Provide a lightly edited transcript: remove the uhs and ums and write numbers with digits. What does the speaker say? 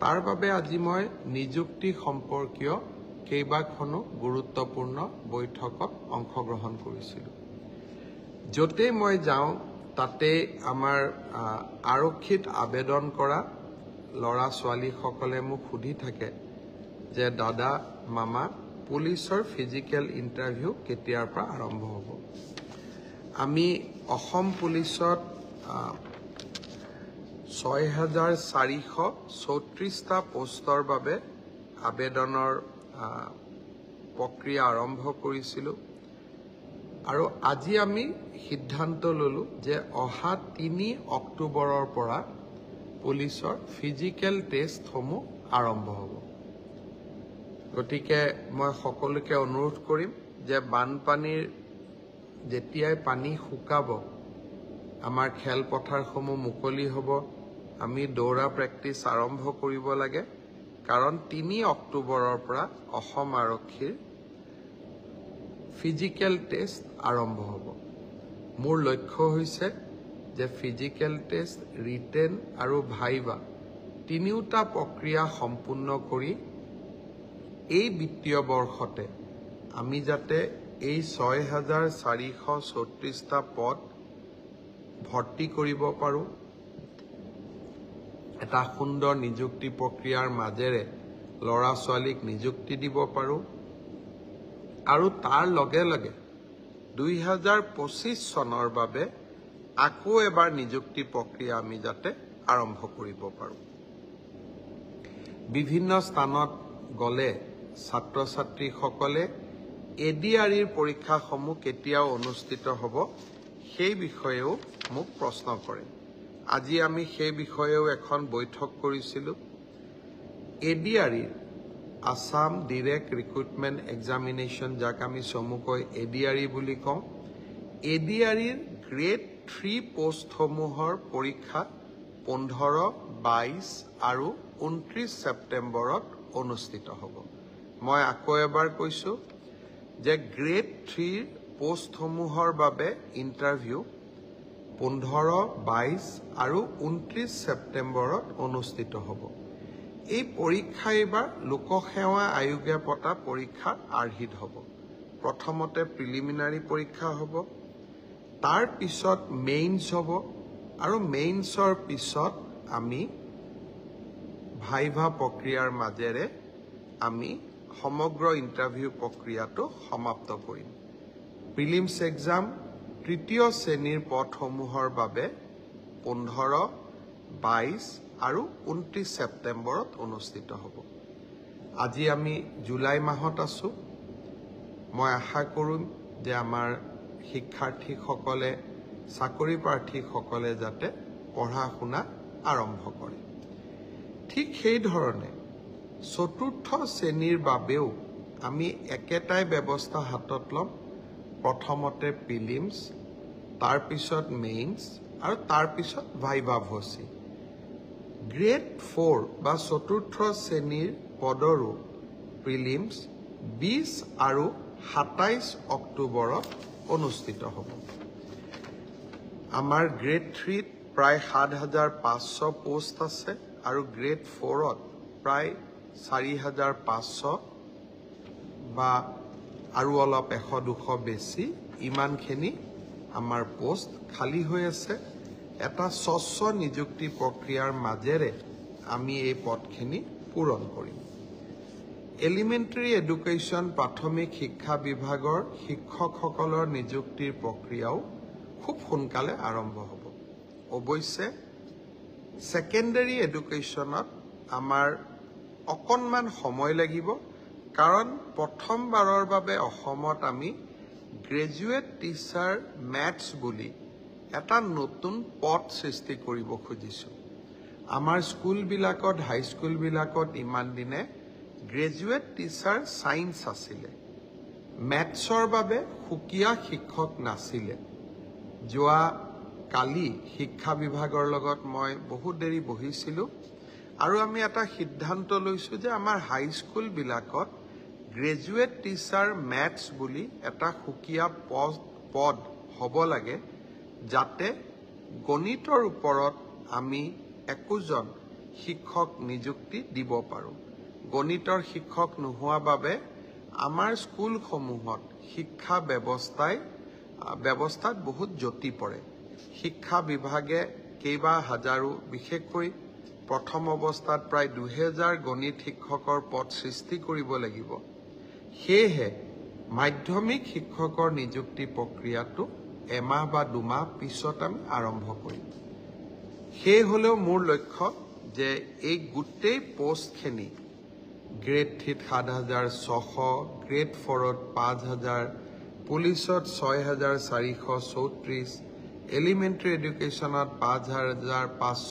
তাৰ বাবে আজি মই নিযুক্তি সম্পৰ্কীয় কেইবাখনো গুৰুত্বপূৰ্ণ বৈঠকত অংশগ্ৰহণ কৰিছিলোঁ। য'তেই মই যাওঁ, তাতেই আমাৰ আৰক্ষীত আবেদন কৰা ল'ৰা ছোৱালীসকলে মোক সুধি থাকে যে দাদা, মামা, পুলিচৰ ফিজিকেল ইণ্টাৰভিউ কেতিয়াৰ পৰা আৰম্ভ হ'ব? আমি অসম পুলিচত 6434টা পোষ্টৰ বাবে আবেদনৰ প্ৰক্ৰিয়া আৰম্ভ কৰিছিলোঁ আৰু আজি আমি সিদ্ধান্ত ল'লোঁ যে অহা 3 অক্টোবৰৰ পৰা পুলিচৰ ফিজিকেল টেষ্টসমূহ আৰম্ভ হ'ব। গতিকে মই সকলোকে অনুৰোধ কৰিম যে বানপানীৰ যেতিয়াই পানী শুকাব, আমাৰ খেলপথাৰসমূহ মুকলি হ'ব, আমি দৌৰা প্ৰেক্টিচ আৰম্ভ কৰিব লাগে, কাৰণ 3 অক্টোবৰৰ পৰা অসম আৰক্ষীৰ ফিজিকেল টেষ্ট আৰম্ভ হ'ব। মোৰ লক্ষ্য হৈছে যে ফিজিকেল টেষ্ট, ৰিটেন আৰু ভাইভা তিনিওটা প্ৰক্ৰিয়া সম্পূৰ্ণ কৰি এই বিত্তীয় বৰ্ষতে আমি যাতে এই 6434টা পদ ভৰ্তি কৰিব পাৰোঁ, এটা সুন্দৰ নিযুক্তি প্ৰক্ৰিয়াৰ মাজেৰে ল'ৰা ছোৱালীক নিযুক্তি দিব পাৰোঁ আৰু তাৰ লগে লগে 2025 চনৰ বাবে আকৌ এবাৰ নিযুক্তি প্ৰক্ৰিয়া আমি যাতে আৰম্ভ কৰিব পাৰোঁ। বিভিন্ন স্থানত গ'লে ছাত্ৰ ছাত্ৰীসকলে এডিআৰইৰ পৰীক্ষাসমূহ কেতিয়া অনুষ্ঠিত হ'ব, সেই বিষয়েও মোক প্ৰশ্ন কৰে। আজি আমি সেই বিষয়েও এখন বৈঠক কৰিছিলোঁ। এডিআৰইৰ, আছাম ডিৰেক্ট ৰিক্ৰুটমেণ্ট এক্সামিনেশ্যন, যাক আমি চমুকৈ এডিআৰই বুলি কওঁ, এডিআৰইৰ গ্ৰেড থ্ৰী পোষ্টসমূহৰ পৰীক্ষা 15, 22 আৰু 29 ছেপ্টেম্বৰত অনুষ্ঠিত হ'ব। মই আকৌ এবাৰ কৈছোঁ যে গ্ৰেড থ্ৰীৰ পোষ্টসমূহৰ বাবে ইণ্টাৰভিউ 15, 22 আৰু 29 ছেপ্টেম্বৰত অনুষ্ঠিত হ'ব। এই পৰীক্ষা এইবাৰ লোকসেৱা আয়োগে পতা পৰীক্ষাৰ আৰ্হিত হ'ব। প্ৰথমতে প্ৰিলিমিনাৰী পৰীক্ষা হ'ব, তাৰ পিছত মেইনছ হ'ব আৰু মেইনছৰ পিছত আমি ভাইভা প্ৰক্ৰিয়াৰ মাজেৰে আমি সমগ্ৰ ইণ্টাৰভিউ প্ৰক্ৰিয়াটো সমাপ্ত কৰিম। প্ৰিলিমছ এক্সাম তৃতীয় শ্ৰেণীৰ পদসমূহৰ বাবে 15, 22 আৰু 29 ছেপ্টেম্বৰত অনুষ্ঠিত হ'ব। আজি আমি জুলাই মাহত আছোঁ। মই আশা কৰিম যে আমাৰ শিক্ষাৰ্থীসকলে, চাকৰি প্ৰাৰ্থীসকলে যাতে পঢ়া শুনা আৰম্ভ কৰে। ঠিক সেইধৰণে চতুৰ্থ শ্ৰেণীৰ বাবেও আমি একেটাই ব্যৱস্থা হাতত ল'ম। প্ৰথমতে প্ৰিলিমছ, তাৰপিছত মেইনছ আৰু তাৰপিছত ভাইভা ভচি। গ্ৰেড ফ'ৰ বা চতুৰ্থ শ্ৰেণীৰ পদৰো প্ৰিলিমছ 20 আৰু 27 অক্টোবৰত অনুষ্ঠিত হ'ব। আমাৰ গ্ৰেড থ্ৰীত প্ৰায় 7500 পোষ্ট আছে আৰু গ্ৰেড ফ'ৰত প্ৰায় 4500 বা আৰু অলপ 100-200 বেছি, ইমানখিনি আমাৰ পোষ্ট খালী হৈ আছে। এটা স্বচ্ছ নিযুক্তি প্ৰক্ৰিয়াৰ মাজেৰে আমি এই পদখিনি পূৰণ কৰিম। এলিমেণ্টেৰী এডুকেশ্যন, প্ৰাথমিক শিক্ষা বিভাগৰ শিক্ষকসকলৰ নিযুক্তিৰ প্ৰক্ৰিয়াও খুব সোনকালে আৰম্ভ হ'ব। অৱশ্যে ছেকেণ্ডেৰী এডুকেশ্যনত আমাৰ অকণমান সময় লাগিব, কাৰণ প্ৰথমবাৰৰ বাবে অসমত আমি গ্ৰেজুৱেট টিচাৰ মেথছ বুলি এটা নতুন পদ সৃষ্টি কৰিব খুজিছোঁ। আমাৰ স্কুলবিলাকত, হাইস্কুলবিলাকত ইমান দিনে গ্ৰেজুৱেট টিচাৰ ছায়েন্স আছিলে, মেথছৰ বাবে সুকীয়া শিক্ষক নাছিলে। যোৱা কালি শিক্ষা বিভাগৰ লগত মই বহুত দেৰি বহিছিলোঁ আৰু আমি এটা সিদ্ধান্ত লৈছোঁ যে আমাৰ হাইস্কুলবিলাকত গ্ৰেজুৱেট টিচাৰ মেথছ বুলি এটা সুকীয়া পদ হ'ব লাগে, যাতে গণিতৰ ওপৰত আমি একোজন শিক্ষক নিযুক্তি দিব পাৰোঁ। গণিতৰ শিক্ষক নোহোৱা বাবে আমাৰ স্কুলসমূহত শিক্ষা ব্যৱস্থাত বহুত যতি পৰে। শিক্ষা বিভাগে কেইবা হাজাৰো, বিশেষকৈ প্ৰথম অৱস্থাত প্ৰায় 2000 গণিত শিক্ষকৰ পদ সৃষ্টি কৰিব লাগিব। সেয়েহে মাধ্যমিক শিক্ষকৰ নিযুক্তি প্ৰক্ৰিয়াটো এমাহ বা দুমাহ পিছত আমি আৰম্ভ কৰিম। সেই হ'লেও মোৰ লক্ষ্য যে এই গোটেই পষ্টখিনি, গ্ৰেড 3ত 7600, গ্ৰেড 4ত 5000, পুলিচত 6434, এলিমেণ্টেৰী এডুকেশ্যনত 5500।